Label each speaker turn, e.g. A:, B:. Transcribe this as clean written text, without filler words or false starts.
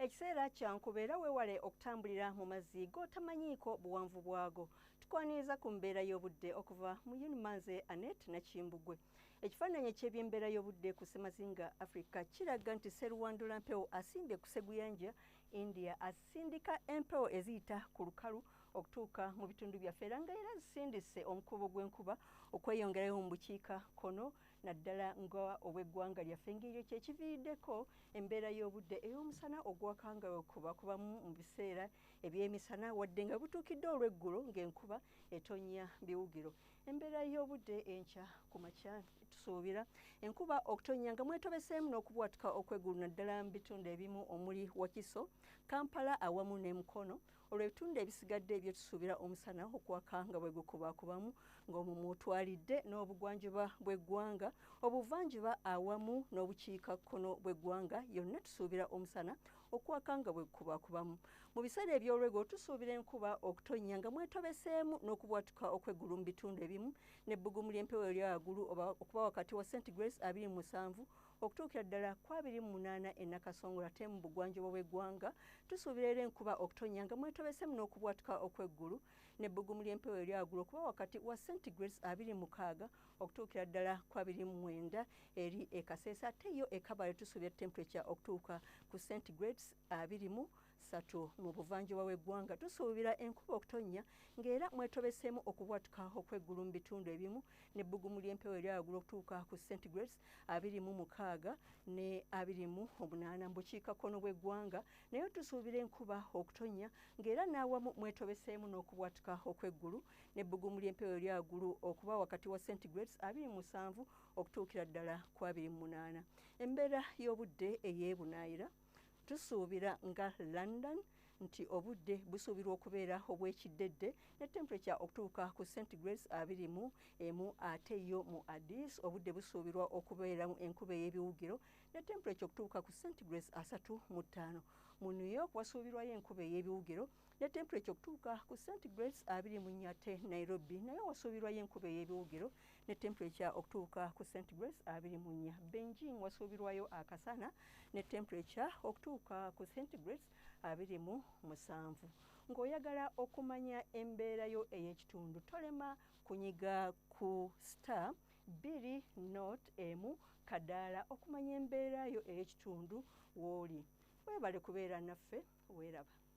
A: Ekiseera kya nkuba era weewale okutambulira mu mazzi g'otamanyiiko buwanvu bwago. Tukwaniriza ku mbeera y'obudde okuva mu Unimanze Annette Nakimbugwe. Ekifaananyi eky'ebyembeera y'obudde ku Ssemazinga Africa kiraga nti Sseruwandula mpewo asimbye ku Sseguyanja India asindika empewo eziyita ku lukalu okutuuka mu bitundu byaffe era nga era zisindise omukubo gw'enkuba okweyongerayo mu bukiika kkono naddala nga obw'eggwanga lyaffe ng'eryo kye kiviiriddeko embeera y'obudde ey'omusana ogwaka nga kubakubamu mu biseera eby'emisana wadde nga butuukidde olw'eggulo ng'enkuba etonnya biwugiro. Embeera y'obudde enkya ku makya tusuubira enkuba okutonnya nga mwetobeseemu n'okubwatuka okw'eggulu naddala mu bitundu ebimu omuli Wakiso, Kampala awamu ne Mukono. Olwo ebitundu ebisigadde ebyetusuubira omusana okwaka nga bwe gukubakubamu ng'omwo mw'otwalidde n'obugwanjuba bw'eggwanga, obuvanjuba awamu n'obukiikakkono bw'eggwanga yonna tusuubira omusana okwaka nga bwe gukubakubamu. Mu biseera eby'olweggulo tusuubira enkuba okutonnya nga mwetobeseemu n'okubwatuka okw'eggulu mu bitundu ebimu n'ebbugumu ly'empewo erya waggulu okuba wakati wa centigrades 27 okutuukira ddala ku 28 e Nakasongola. Ate mu bugwanjuba bw'eggwanga tusuubira era enkuba okutonnya nga mwetobeseemu n'okubwatuka okw'eggulu n'ebbugumu ly'empewo erya waggulu okuba wakati wa centigrades 26 okutuukira ddala ku 29 eri e Kasese. Ate yo e Kabale tusuubira temperature okutuuka ku centigrades 23. Mu buvanjuba bw'eggwanga tusuubira enkuba okutonnya ng'era mwetobeseemu okubwatuka okw'eggulu mu bitundu ebimu n'ebbugumu ly'empewo erya waggulu okutuuka ku centigrades 26 ne 28 mu bukiikakkono bw'eggwanga. Naye tusuubira enkuba okutonnya ng'era n'awamu mwetobeseemu n'okubwatuka okw'eggulu n'ebbugumu ly'empewo erya waggulu okuba wakati wa centigrades 27 okutuukira ddala ku 28. Embeera y'obudde ey'ebunaayira tusuubira nga London nti obudde busuubirwa okubeera obw'ekiddedde ne temperature okutuuka ku centigrades 21. Ate yo mu Addis obudde busuubirwa okubeeramu enkuba ey'ebiwugiro ne temperature okutuuka ku centigrades 35. Mu New York wasuubirwayo enkuba ey'ebiwugiro ne temperature okutuuka ku centigrades 24. Ate Nairobi naye wasuubirwayo enkuba ey'ebiwugiro ne temperature okutuuka ku centigrades 24. Beijing wasuubirwayo akasana ne temperature okutuuka ku centigrades 27. Ng'oyagala okumanya embeera yo ey'ekitundu tolema kunyiga ku star 2 0 1 kadaala okumanya embeera yo ey'ekitundu w'oli. Weebale kubeera naffe, weeraba.